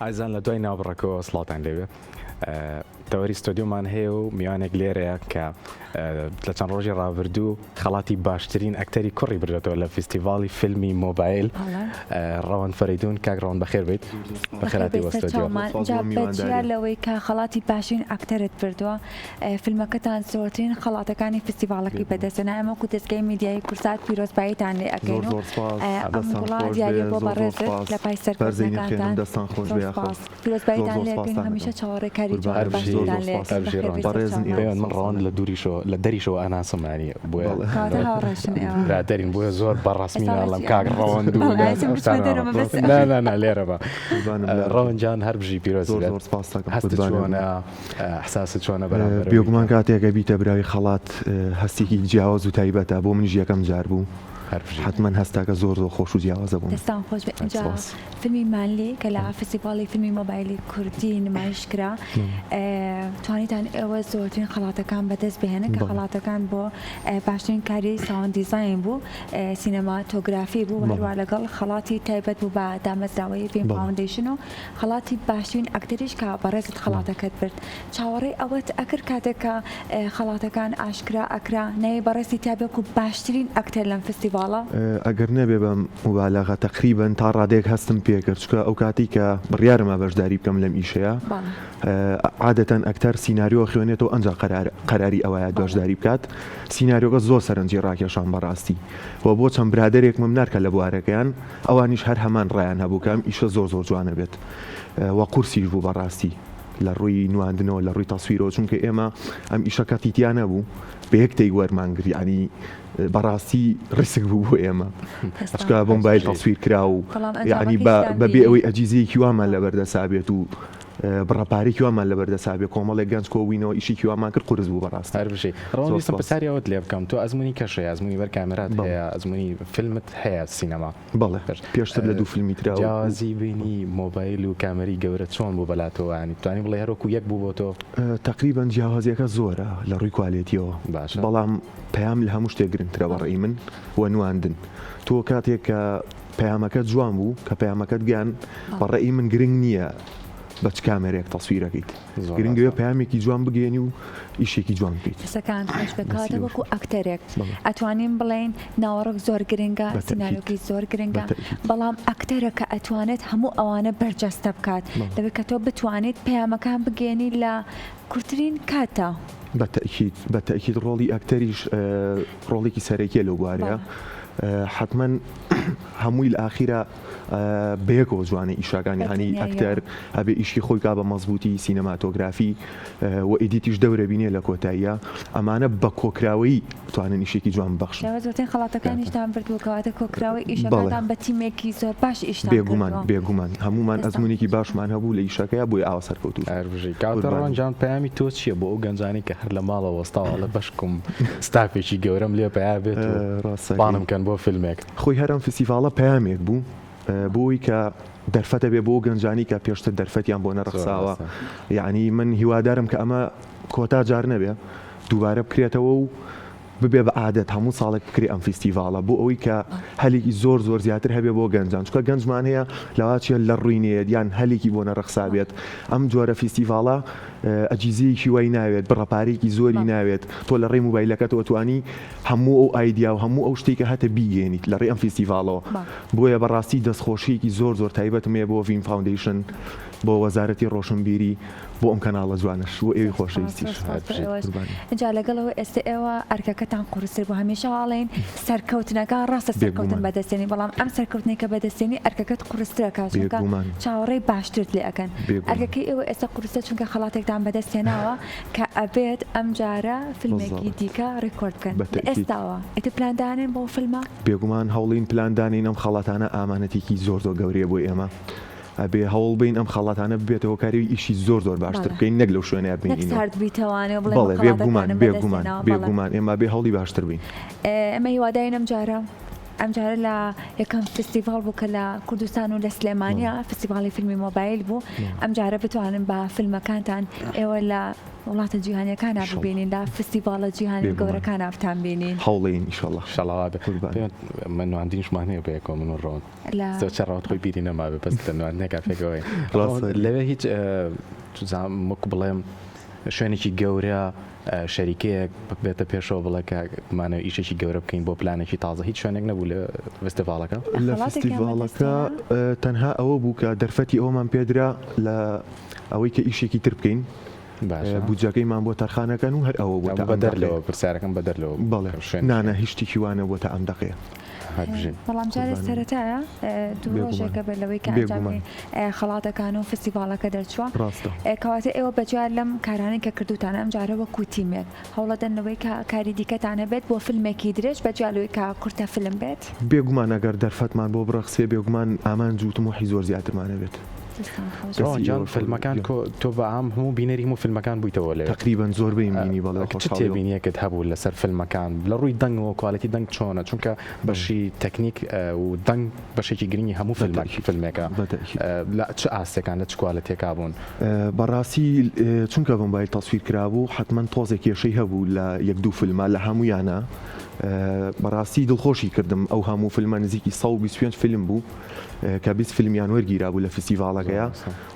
ئازیزان لە دوای ناوبڕەکەوە سڵاوتان لێبێ. تەوەری ستۆدیۆمان هەیە و میوانێک لێرەیە کە لە چەند ڕۆژی ڕابردوو خەڵاتی باشترین ئەکتەری کوڕی بردێتەوە لە فیستیڤاڵی فیلمی مۆبایل ڕەوەند فەریدون کاک ڕەوەند بەخێر بیت بەخێراتی بۆ ستۆدیۆ. جا لەوەی کە خەڵاتی باشترین ئەکتەرت بردووە فیلمەکەتان زۆرترین خەڵاتەکانی فیستیڤاڵەکەی بەدەستهێنا ئێمە وەکو دەزگای میدیایی کوردسات پیرۆزباییتان لێ ئەکەین و ئەم گوڵە دیاریە بۆ بەڕێزت لە پای سەرکەوتنەکانتان زۆر سوپاس پیرۆزباییتان لێ ئەکەین و هەمیشە چاوەڕێی کاری جوان و باشترتان لێ ئەکەین بەخێر بێی سەرچاومان. پەیوەند من ڕەوەند لە دووریشەوە لە دەریشەوە ئەناسم یانی بۆیە کەواتە هاوڕێشن ئێوە. برادەرین بۆیە زۆر بە ڕەسمی ئێستا ناڵێم ڕێکی کاک ئەمن. ڕەوەند و بەڵێ ئەچم بچمە دەرەوە مەبەست ئەوە. نا نا نا لێرە بە قوربانم لە ڕەوەند جان هەر بژی پیرۆز زۆر بێت زۆر سپاست دەکەم هەستت قوربانت بم. چۆنە ئیحساست چۆنە بەرامبەر ئەوەی بێگومان کە. کاتێک ئەبیتە براوی خەڵات هەستێکی جیاواز و تایبەتە بۆ منیش یەکەم جار بوو هەر بژیت. حەتمەن هەستەکە زۆر زۆر خۆش و جیاوازە بۆ من. دەستان خۆش بێت ئینجا سپاس. فیلمی مانلی کە لە فستیڤاڵی فیلمی مۆبایلی کوردی نمایش کرا توانیتان ئێوە زۆرترین خەڵاتەکان بەدەست بهێنن کە خەڵاتەکان بۆ باشترین کاری sound design بوو سینەماتۆگرافی بوو هەروە لەگەڵ خەڵاتی تایبەت بوو بە دامەزراوەی ڤین فاوندەیشن و خەڵاتی باشترین ئەکتەریش کە بەڕێزت خەڵاتەکەت برد چاوەڕێی ئەوەت ئەکرد کاتێک کە خەڵاتەکان ئاشکرا ئەکرا ناوی بەڕێزتی تیا بێ وەکو باشترین ئەکتەر لەم فستیڤاڵە؟ ئەگەر نەبێ بە موبالەغە تەقریبەن تا ڕادەیەک هەستم پێ کرد چونکە ئەو کاتەی کە بڕیارما بەشداری بکەم لەم ئیشەیا عادەتەن ئەکتەر سیناریۆ ئەخوێنێتەوە ئەنجا قەرار قەراری ئەوایە بەشداری بکات سیناریۆکە زۆر سەرنجی ڕاکێشام بەڕاستی و بۆ چەند برادەرێکمم نارد کە لە بوارەکەیان ئەوانیش هەر هەمان ڕایان هەبوو کە ئەم ئیشە زۆر زۆر جوانە بێت و قورسیش بوو بەڕاستی لە ڕووی نواندنەوە لە ڕووی تەسویرەوە چونکە ئێمە ئەم ئیشە کەتی تیا نەبوو بە یەک take وەرمان گرت یانی بەڕاستی ڕیسک بوو بۆ ئێمە چونکە بە مۆبایل تەسویر کرا و یانی بەبێ ئەوەی ئەجیزەیەکی وامان لەبەردەسا بێت و بڕە پارەیەکی وامان لەبەردەسا بێ کۆمەڵێک گەنج کۆبووینەوە ئیشێکی وامان کرد قورس بوو بەڕاستی. هەر بژی. ڕەوەند ویستم پرسیاری ئەوەت لێ بکەم تۆ ئەزموونی کەش هەیە ئەزموونی بەر کامێرات هەیە ئەزموونی فیلمت هەیە سینەما. بەڵێ پێشتر لە دوو فیلمی ترا و. جیاوازی بینی مۆبایل و کامێرەی گەورە چۆن بوو بەلاتەوە یانی توانی بڵێی هەر وەکو یەک بوو بۆ تۆ؟ تەقریبەن جیاوازیەکە زۆرە لە ڕووی کوالێتیەوە باشە. بەڵام پەیام لە هەموو شتێک گرنگترە بە ڕەئی من و نواندن تۆ کاتێک کە پەیامەکەت جوان بوو کە پەیامەکەت گەیاند بە ڕەئی من گرنگ نییە بە چ کامێرەیەک تەسویرەکەیت گرنگ ئەوەیە پەیامێکی جوان بگەیەنی و ئیشێکی جوان بکەیت. قسەکانت خۆش بێت کەواتە وەکو ئەکتەرێک ئەتوانین بڵێین ناوەڕۆک زۆر گرنگە سیناریۆکەی زۆر گرنگە بەڵام ئەکتەرە کە ئەتوانێت هەموو ئەوانە بەرجەستە بکات دەبێت کە تۆ بتوانیت پەیامەکان بگەیەنی لە کورتترین کاتدا. بە تەئکید بە تەئکید ڕۆڵی ئەکتەریش ڕۆڵێکی سەرەکیە لەو بوارەیە حەتمەن هەمووی لە ئاخیرا بەیەکەوە جوانە ئیشەکان یانی ئەکتەر ئەبێ ئیشی خۆی کا بە مەزبووتی سینەماتۆگرافی و edit یش دەورە بینێ لە کۆتاییە ئەمانە بە کۆکراوەیی بتوانن ئیشێکی جوان ببەخشن. ئێوە زۆرترین خەڵاتەکانیشتان بردووە کەواتە کۆکراوەی ئیشەکانتان بە تیمێکی زۆر باش ئیشتان بێگومان کردووە. بێگومان هەموومان دەستان ئەزموونێکی باشمان هەبوو لە ئیشەکەیا بۆیە ئاوا سەرکەوتوو بووین. هەر بژی. کاکە قوربانت ڕەوەند جان پەیامی تۆ چییە بۆ ئەو گەنجانەی کە هەر لە ماڵەوە وەستاوە ئەڵێ بەشکم ستافێکی گەورەم لێ پەیا بێت و ڕاستەکەی. بانم کەن بۆ فیلمێک؟ خۆی هەر ئەم فستیڤاڵە پەیامێک بوو بۆ ئەوەی کە دەرفەتە بێ بۆ ئەو گەنجانەی کە پێشتر دەرفەتیان بۆ نەڕەخساوە یەعنی من هیوادارم کە ئەمە کۆتا جار نەبێ دووبارە بکرێتەوە و ببێ بە عادەت هەموو ساڵێک بکرێ ئەم فیستیڤاڵە بۆ ئەوەی کە هەلێکی زۆر زۆر زیاتر هەبێ بۆ گەنجان چونکە گەنجمان هەیە لەواچیە لە ڕووی نەیەت یان هەلێکی بۆ نەڕەخسابێت ئەم جۆرە فیستیڤاڵە ئەجیزەیەکی وای ناوێت بڕە پارەیەکی زۆری ناوێت تۆ لە ڕێی موبایلەکەتەوە توانی هەموو ئەو ئایدیا و هەموو ئەو شتەی کە هەتە بیگەیەنیت لە ڕێی ئەم فیستیڤاڵەوە. بۆیە بەڕاستی دەستخۆشییەکی زۆر زۆر تایبەتم هەیە بۆ ڤین فاوندەیشن، بۆ وەزارەتی ڕۆشنبیری، بۆ ئەم کەناڵە جوانەش، بۆ ئێوەی زۆر سوپاس، زۆر خۆشەویستیش. سوپاس بۆ ئێوەش. قوربانی. ئینجا لەگەڵ ئەوەی ئێستە ئێوە ئەرکەکەتان قورستر بوو، هەمیشە ئەڵێین سەرکەوتنەکان ڕاستە سەرکەوتن بێگومان. بەدەست دێنی، بەڵام ئەم سەرکەوتنەی کە بەدەست دێنی ئەرکەکەت قورستر ئەکات، چونکە بێگومان. چاوەڕێی باشترت لێ ئەکەن. بێگومان. ئەرکەکەی ئێوە ئێستە قورستە چونکە خەڵاتێکتان بەدەست هێناوە کە ئەبێت ئەمجارە فیلمێکی دیکە ڕیکۆرد بکەن لە ئێستاوە ئیتر پلان دانێن بۆ فیلمە؟ بێگومان هەوڵین پلان دانێین ئەم خەڵاتانە ئامانەتێکی زۆر زۆر گەورەیە بۆ ئێمە ئەبێ هەوڵ بەین ئەم خەڵاتانە ببێتە هۆکاری ئیشی زۆر زۆر باشتر بکەین نەک لەو شوێنەیا نەک بمێنینەوە. سارد بیتەوانێ و بڵێ من بەڵێ بێگومان خەڵاتەکانم بێگومان بەدەست هێناوە بەڵێ. بێگومان ئێمە ئەبێ هەوڵی باشتر بین. ئێمە هیوادارین ئەمجارە. ئەمجارە لە یەکەم فستیڤاڵ بوو کە لە کوردستان و لە سلێمانیا فستیڤاڵی فیلمی مۆبایل بوو ئەمجارە بتوانن بە فیلمەکانتان ئێوە لە وڵاتە جیهانیەکانا ببینین لە فستیڤاڵە جیهانی گەورەکانا بتان بینین. هەوڵێین ئیشەڵا. ئیشەڵا وابێ. قوربان. من نواندنیشمان هەیە بەیەکەوە من و ڕۆن. لە. زۆر چە ڕەوت خۆی بیری نەمابێ بەس لە نواندنێکا پێکەوەین. ڕاستە. لەوێ هیچ چزانم وەکو بڵێم شوێنێکی گەورە شەریکەیەک بێتە پێشەوە بڵێ کە بمانەوێ ئیشێکی گەورە بکەین بۆ پلانێکی تازە هیچ شوێنێک نەبوو لە فستیڤاڵەکە؟ لە خەڵاتێکیان بەدەست فستیڤاڵەکە هێنا؟ تەنها ئەوە بوو کە دەرفەتی ئەوەمان پێدرا لە ئەوەی کە ئیشێکی تر بکەین باشە. بودجەکەیمان بۆ تەرخان ئەکەن و هەر ئەوە بوو تا ئەم بەدەر دەقەیە. لەوە پرسیارەکەم بەدەر لەوە بوو بەڵێ کە شوێن نا نا هیچ شتێکی وا نەبووە تا ئەم دەقەیە. هەر بژین. بەڵام جارێ قوربانت بم. سەرەتایە دوو بێگومان ڕۆژێکە بەر لەوەی کە بێگومان. ئەنجامی خەڵاتەکان و فستیڤاڵەکە دەرچووە ڕاستە. کەواتە ئێوە بەجیا لەم کارانەی کە کردووتانە ئەم جارە وەکوو تیمێک هەوڵەدەن لەوەی کە کاری دیکەتان هەبێت بۆ فیلمێکی درێژ بەجیا لەوەی کە کورتە فیلم بێت؟ بێگومان ئەگەر دەرفەتمان بۆ بڕەخسێ بێگومان ئامانج و تموحی زۆر زیاترمان ئەبێت. دەستتان خۆش. دەستی ڕەوان جان ئێوەش خۆش بێت فیلمەکان گیان. کۆ تۆ بە عام هەموو بینەری هەموو فیلمەکان بوویتەوە لەوێ؟ تەقریبەن زۆربەیم بینی بەڵێ چ خۆشحاڵیەوە. تێبینیەکت هەبوو لەسەر فیلمەکان لە ڕووی دەنگەوە quality دەنگ چۆنە چونکە بەڵێ. بەشی تەکنیک و دەنگ بەشێکی گرنگی هەموو بە فیلمەک تەئکید فیلمێکە بە تەئکید. لە چ ئاستێکان لە چ quality ێکا بوون؟ بەڕاستی چونکە بە مۆبایل تەسویر کرابوو حەتمەن تۆزێک کێشەی هەبوو لە یەک دوو فیلما لە هەموویانا بەڕاستی دڵخۆشی کردم ئەو هەموو فیلمە نزیکی 125 فیلم بوو کە 20 فیلمیان وەرگیرابوو لە فستیڤاڵەکەیا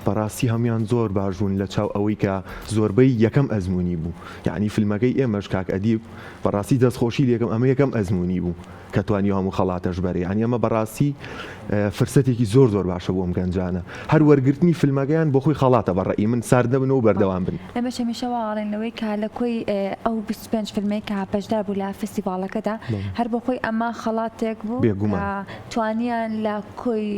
بەڕاستی هەموویان زۆر باش بوون لە چاو ئەوەی کە زۆربەی یەکەم ئەزموونی بوو یعنی فیلمەکەی ئێمەش کاک ئەدیب بەڕاستی دەستخۆشی لێکەم ئەمە یەکەم ئەزموونی بوو کە توانی هەموو خەڵاتەش بەرێ یانی ئەمە بەڕاستی فرسەتێکی زۆر زۆر باشە بۆ ئەم گەنجانە هەر وەرگرتنی فیلمەکەیان بۆ خۆی خەڵاتە بە ڕەئی من سارد نەبن و بەردەوام بن. ئێمەش هەمیشە وا ئەڵێین لەوەی کە لە کۆی ئەو 25 فیلمەی کە بەشدار بوو لە فستیڤاڵەکەدا هەر بۆ خۆی ئەمە خەڵاتێک بوو بێگومان. کە توانیان لە کۆی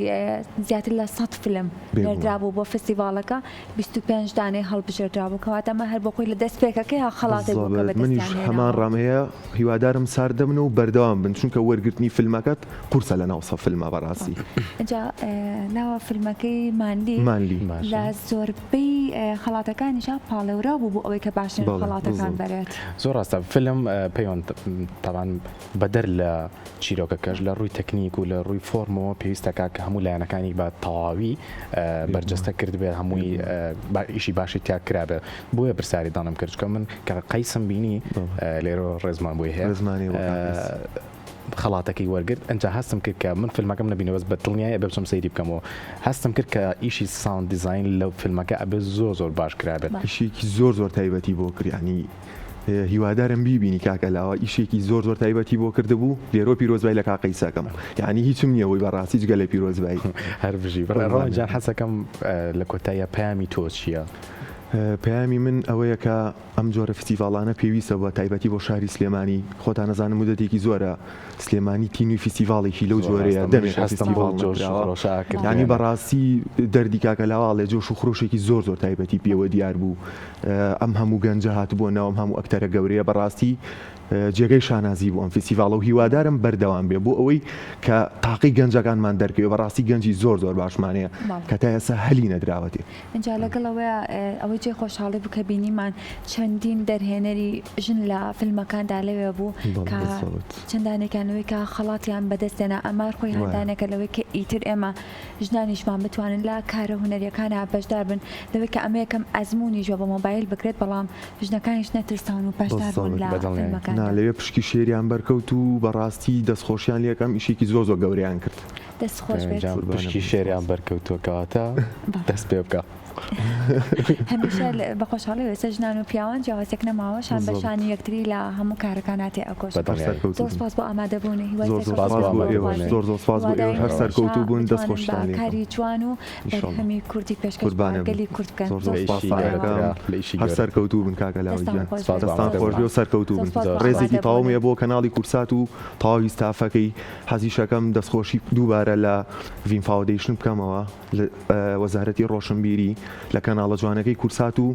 زیاتر لە 100 فیلم بێگومان. نێردرابوو بۆ فستیڤاڵەکە 25 دانەی هەڵبژێردرابوو کەواتە ئەمە هەر بۆ خۆی لە دەستپێکەکەی خەڵاتێک بوو کە بالضبط منیش بەدەستیان هەمان هێناوە. ڕام هەیە هیوادارم سارد نەبن و بەردەوام بن چونکە وەرگرتنی فیلمەکەت قورسە لەناو سە فیلما بەڕاستی. ئینجا لاوە فیلمەکەی مانلی مانلی. باشە. لە زۆربەی خەڵاتەکانیشا پاڵێوراو بوو بۆ ئەوەی کە باشترین بەڵێ خەڵاتەکان بالضبط. بەرێت. زۆر ڕاستە فیلم پەیوەند تەبعەن بەدەر لە چیرۆکەکەش لە ڕووی تەکنیک و لە ڕووی فۆرمەوە پێویستە کا کە هەموو لایەنەکانی بە تەواوی بەرجەستە کردبێت هەمووی ئیشی باشی تیا کرابێت بۆیە پرسیاری دانم کرد چونکە من کە قەیسم بینی لێرەوە ڕێزمان بۆی هەیە خەڵاتەکەی وەرگرت ئەجا هەستم کرد کە من فیلمەکەم نبینەوە بە دڵنیای ئەبێ بچم سەیری بکەمەوە هەستم کرد کە ئیشی sound design لەو فیلمەکە ئەبێ زۆر زۆر باش کرابێت ئیشێکی زۆر زۆر تایبەتی بۆ کرد یانی هیوادارم بیبینی کاکە لاوە ئیشێکی زۆر زۆر تایبەتی بۆ کردبوو لێرۆ پیرۆزبای لە کاک قەیسەکەم یانی هیچم نییە بۆی بەڕاستی جگە لە پیرۆزبایی. هەر بژی بەڕێ ڕەوەند گیان حەزەکەم لە کۆتاییا پەیامی تۆ چییە؟ پەیامی من ئەوەیە کە ئەم جۆرە فستیڤاڵانە پێویستە بە تایبەتی بۆ شاری سلێمانی خۆتان ئەزانن مودەتێکی زۆرە سلێمانی تینوی فستیڤاڵێکی لەو زۆر جۆرەیە ڕاستە منیش دەمێکە هەستم بەو فستیڤاڵ جۆش و نەکراوە خرۆشە کرد یانی دوێنێ. بەڕاستی دەردی کاکە لاوە ئەڵێ جۆش و خرۆشێکی زۆر زۆر تایبەتی پێوە دیار بوو ئەم هەموو گەنجە هاتبووە ناو ئەم هەموو ئەکتەرە گەورەیە بەڕاستی جێگەی شانازی بوو ئەم فیستیڤاڵە و هیوادارم بەردەوام بێ بۆ ئەوەی کە تاقی گەنجەکانمان دەرکەوێ بەڕاستی گەنجی زۆر زۆر باشمان هەیە کە تا ئێستا هەلی نەدراوەتێ. ئینجا لەگەڵ ئەوەیا ئەوەی جێی خۆشحاڵی بوو کە بینیمان چەندین دەرهێنەری ژن لە فیلمەکاندا لەوێ بوو کە چەندانێکیان لەوەی کە خەڵاتیان بەدەست هێنا ئەمە خۆی هاندانێکە لەوەی کە ئیتر ئێمە ژنانیشمان بتوانن لە کارە هونەریەکانا بەشدار بن لەوەی کە ئەمە یەکەم ئەزموونیش بە مۆبایل بکرێت بەڵام ژنەکانیش نەترساون و بەشدار بوون لە فیلمەکاندا. نا لەوێ پشکی شێریان بەرکەوت و بەڕاستی دەستخۆشیان لێکەم ئیشێکی زۆر زۆر گەورەیان کرد. دەست خۆش بێت. پشکی شێریان بەرکەوتووە کەواتە دەست پێ بکە. هەمیشە بە خۆشحاڵی ئێستا ژنان و پیاوان جیاوازێک نەماوە شان بە شانی یەکتری لە هەموو کارەکانا تێ ئەکۆشن. زۆر سپاس بۆ ئامادەبوونی هیوای زۆر زۆر سپاس بۆ ئێوەش زۆر زۆر سپاس بۆ ئێوەش هەر سەرکەوتوو بوون دەست خۆشتان لێ کاری جوان و بەرهەمی کوردی پێشکەش بە گەلی کورد بکەن. زۆر زۆر سپاستان ئەکەم هەر سەرکەوتوو بن کاکە لاوە گیان دەستان خۆش بێ و سەرکەوتوو بن ڕێزێکی تەواوم هەیە بۆ کەناڵی کوردسات و تەواوی ستافەکەی حەزیشەکەم دەستخۆشی دووبارە لە ڤین foundation بکەمەوە لە وەزارەتی ڕۆشنبیری لە کەناڵە جوانەکەی کوردسات و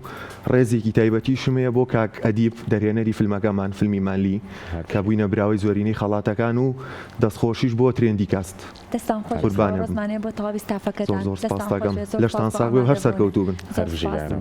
ڕێزێکی تایبەتیشم هەیە بۆ کاک ئەدیب دەرهێنەری فیلمەکەمان فیلمی مانلی کە بووینە براوەی زۆرینەی خەڵاتەکان و دەستخۆشیش بۆ ترێندی کاست. دەستان خۆش قوربانت بم. ڕێزمان هەیە بۆ تەواوی ستافەکەتان زۆر زۆر دەستان سپاستەکەم خۆش بێت زۆر لەشتان سپاس بۆ ساغ بێ و هەر ئامادەبوونت سەرکەوتوو بن. زۆر سپاس. قوربانت.